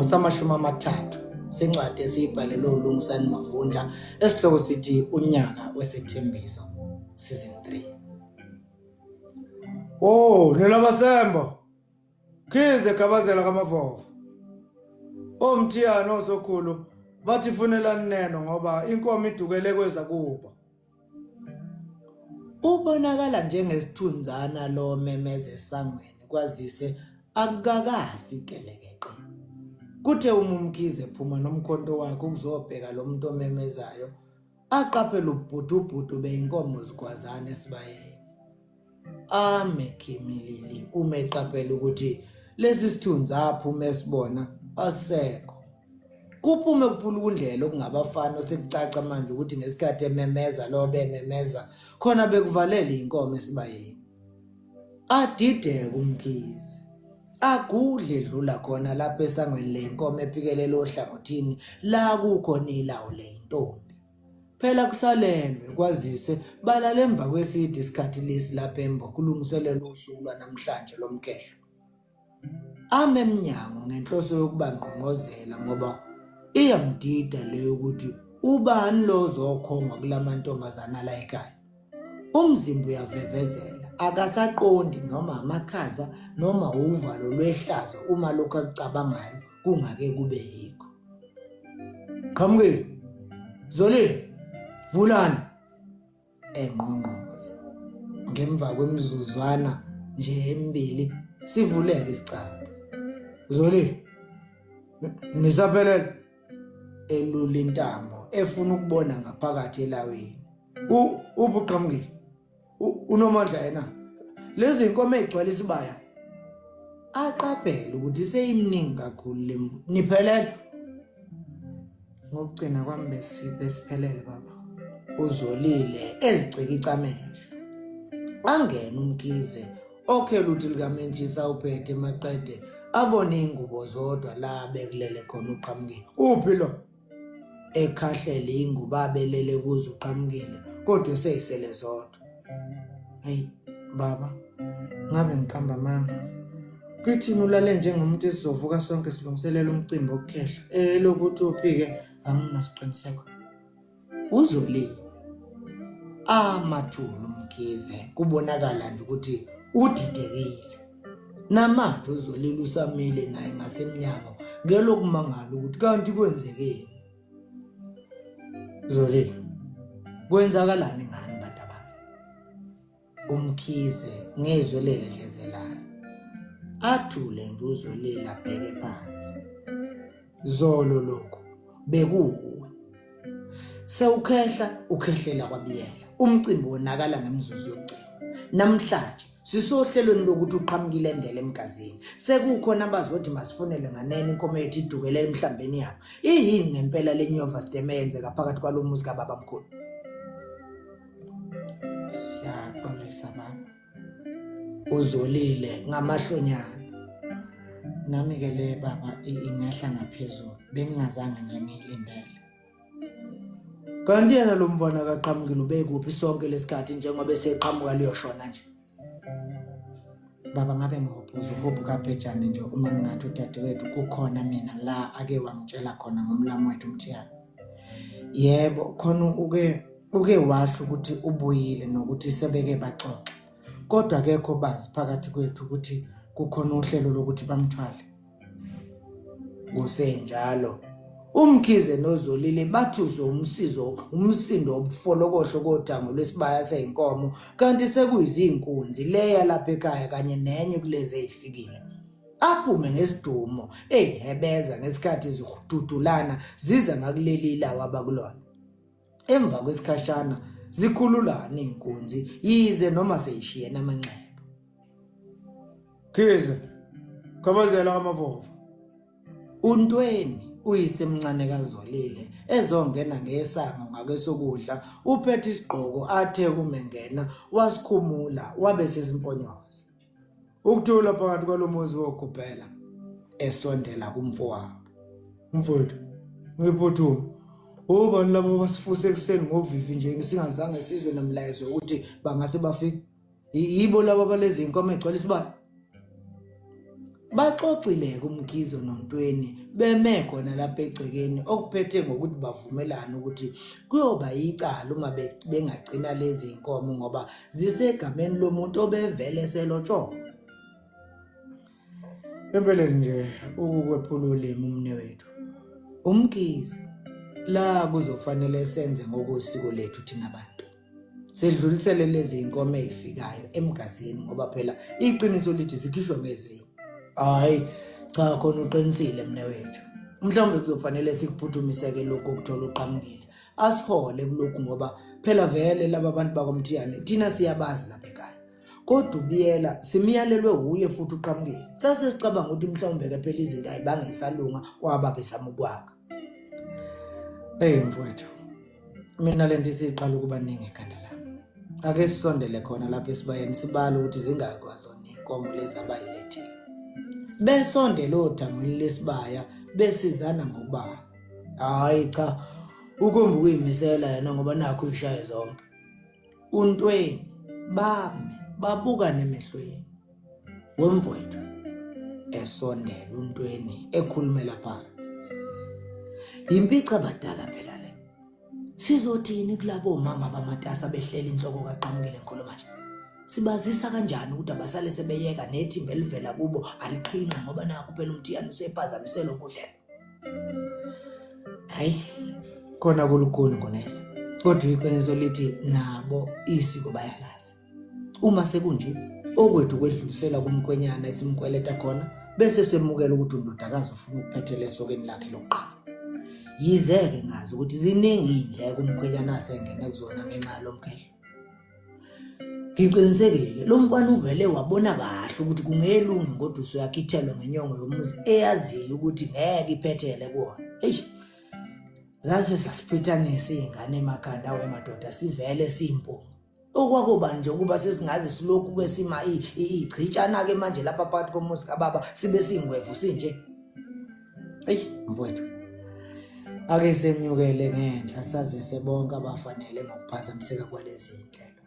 Samashumi 30 sencwadi esiyibhalelwe uLungisani Mavundla esihloko sithi Unyaka Wesethembiso Season 3. Oh, nelabasembo. Khize Khabazela kaMavovo. Omthiyana osokhulu bathi funelani neno ngoba inkomo idukele kwezakubo. Ubonakala njengesithunzana lo memeza esangweni kwazise akukakasi gelekeqe. Kuthe uma uMkhize ephuma nomkhonto wakhe ukuzobheka lo muntu omemezayo, aqaphele ubhudubhudu beyinkomo zigwazana esibayeni. Ame khimilili uma eqaphela ukuthi lesi sithunzi aphume esibona asisekho. Kuphume kuphulukundlela okungabafana osekucaca manje ukuthi ngesikhathi ememeza lo bememeza khona bekuvalele inkomo esibayeni. Adideke uMkhize. Agudle edlula khona lapha esangweni lenkomo ephikelela ohlangothini la kukhona ilawu leyintombi. Phela kusalelwe kwazise balala emva kweside isikhathi lesi lapha embo kulungiselelwa usuku lwanamhlanje lomkhehlo. Ame emnyango ngenhloso yokubangqongqozela ngoba iyamdida le yokuthi ubani lo ozokhongwa kulamantombazana la ekhaya. Umzimba uyavevezela, akasaqondi noma amakhaza noma uvalo lwehlazo uma lokhu akucabangayo kungake kube yikho. Qhamukile. Zolile. Vulani. Engqongqoza. Ngemva kwemizuzwana nje emibili sivuleke isicabha. Zolile. Nisaphelele. Elula intamo efuna ukubona ngaphakathi elawini. Ubuqhamukile. Unomandla yena lezi nkomo ezigcwala isibaya aqaphele ukuthi seyiminingi kakhulu le niphelele ngokugcina kwami besiphelele baba. Uzolile ezicikica amehlo angena uMkhize okhela uthi likamentshisa uphethe maqede abone ingubo zodwa la bekulele khona uqhamukile. Uphi lo? Ekhahlele ingubo abelele kuzo uqhamukile kodwa eseyisele zodwa. Hayi baba, ngabe ngiqamba amanga. Kithini ulale njengomuntu esizovuka sonke silungiselela umcimbi wokukhehla. Elokuthi uphi-ke anginasiqiniseko. Uzolile. Amathulu uMkhize kubonakala nje ukuthi udidekile. Namanje uZolile usamile naye ngasemnyango ngelokumangala ukuthi kanti kwenzekeni. Zolile, kwenzakalani ngani bantabami? UMkhize ngezwi elehedlezelayo. Athule nje uZolile abheke phansi. Zolo lokhu bekuwuwe. Sewukhehla ukhehlela kwaBiyela. Umcimbi wonakala ngemizuzu yokugcina. Namhlanje sisohlelweni lokuthi uqhamukile endele emgazini. Sekukhona abazothi masifunele nganene inkomo yethu idukele emhlambeni yabo. Iyini ngempela le nyova sideme eyenzeka phakathi kwalo muzi kababamkhulu? Siyaxolisa baba. Uzolile ngamahlonyana. Nami-ke le baba ingehla ngaphezulu bengingazange nje ngiyilindele. Kanti yena lo mfana kaqhamukile ubekuphi sonke lesikhathi njengoba eseqhamuka liyoshona nje? Baba ngabe ngihobhuza uhobhu kabhejane nje uma ngingathi udadewethu kukhona mina la ake wangitshela khona ngomlamu wethu uMthiyane. Yebo, khona uke washo ukuthi ubuyile nokuthi sebeke baxoxa. Kodwa akekho bazi phakathi kwethu ukuthi kukhona uhlelo lokuthi bamthwale. Kusenjalo, uMkhize noZolile bathuswe umsizo umsindo wobufolokohlo kothango lwesibaya seyinkomo kanti sekuyizinkunzi leya lapha ekhaya kanye nenye kulezi ezifikile. Aphume ngesidumo eyihebeza ngesikhathi zidudulana ziza ngakuleli lawa abakulona. Emva kwesikhashana zikhululana izinkunzi yize noma seyishiyene amanxeba. Khize, Khabazela kaMavovo. UNtweni uyisemncane kaZolile ezongena ngesango ngakwesokudla uphethe isigqoko athe uma engena wasikhumula wabe sesimfonyoza. Ukuthula phakathi kwalomuzi wogubhela. Esondela kumfowabo. Mfowethu, ngiphuthuma. Obani labo abasifuse ekuseni ngovivi nje singazange sizwe namlayezo ukuthi bangase bafike? Yibo laba balezi inkomo egcwele isibaya. Baxoxile-ke uMkhize noNtweni beme khona lapha egcekeni okuphethe ngokuthi bavumelane ukuthi kuyoba yicala uma bengagcina lezi zinkomo ngoba zisegameni lomuntu obevele selotsholwa. Empeleni nje ukukwephula ulimi umnewethu. UMkhize la kuzofanele senze ngokosiko lethu thina bantu. Sidlulisele lezi zinkomo ezifikayo emgazini ngoba phela iqiniso lithi zikhishwa ngezinye. Hayi cha khona uqinisile mnewethu. Mhlawumbe kuzofanele sikuphuthumiseke lokhu okuthola uqhamukile. Asihole kulokhu ngoba phela vele laba bantu bakwamthiyane thina siyabazi lapha ekhaya. Kodwa uBiyela simyalelwe wuye futhi uqhamukile. Sase sicabanga ukuthi mhlawumbe ke phela izinto ayibange isalunga kwaba besama ukwakha. Hey mfowethu, mina lento isiqala ukuba ningi ekhanda lami. Ake sisondele khona lapha esibayeni sibale ukuthi zingaki kwazona iy'nkomo lezi abayilethile. Besondele odangweni lesibaya besizana ngokubala. Hhayi cha, ukhomba ukuyimisela yena ngoba nakho uyishaye zonke. Untweni bame babukane emehlweni. Wemfowethu esondela uNtweni ekhulumela phansi. Yimpica badala phela le. Sizothini kulabo mama bamatasa behlela inhloko kaQhamukile ngikhuluma nje. Sibazisa kanjani ukuthi abasale sebeyeka nethimba elivela kubo aliqhinqe ngoba nakhu phela umthiyane usephazamise lonke uhlelo. Hayi khona kulukhuni ngonese. Kodwa iqiniso lithi nabo isiko bayalazi. Uma sekunje okwethu kwedlulisela kumkhwenyana esimkweleta khona bese semukela ukuthi undodakazi ufuna ukuphethela esokeni lakhe lokuqala. Yize-ke ngazi ukuthi ziningi iy'ndleko umkhwenyana asengene kuzona ngenxa yalo mkhehlo. Ngiqinisekile lo mfana uvele wabona kahle ukuthi kungelunge ingoduso yakhe ithelwe ngenyongo yomuzi eyaziyo ukuthi ngeke iphethele kuwona. Eish zase sasiphithanisa iy'ngane emakhanda awe madoda sivele simpunga. Okwakuba nje ukuba sesingaze silokhu ke sima ichitshana ke manje lapha phakathi komuzi kababa sibe singwevu sinje. Eyi mfowethu, ake senyukele ngenhla sazise bonke abafanele ngokuphazamiseka kwalezi zinhlelo.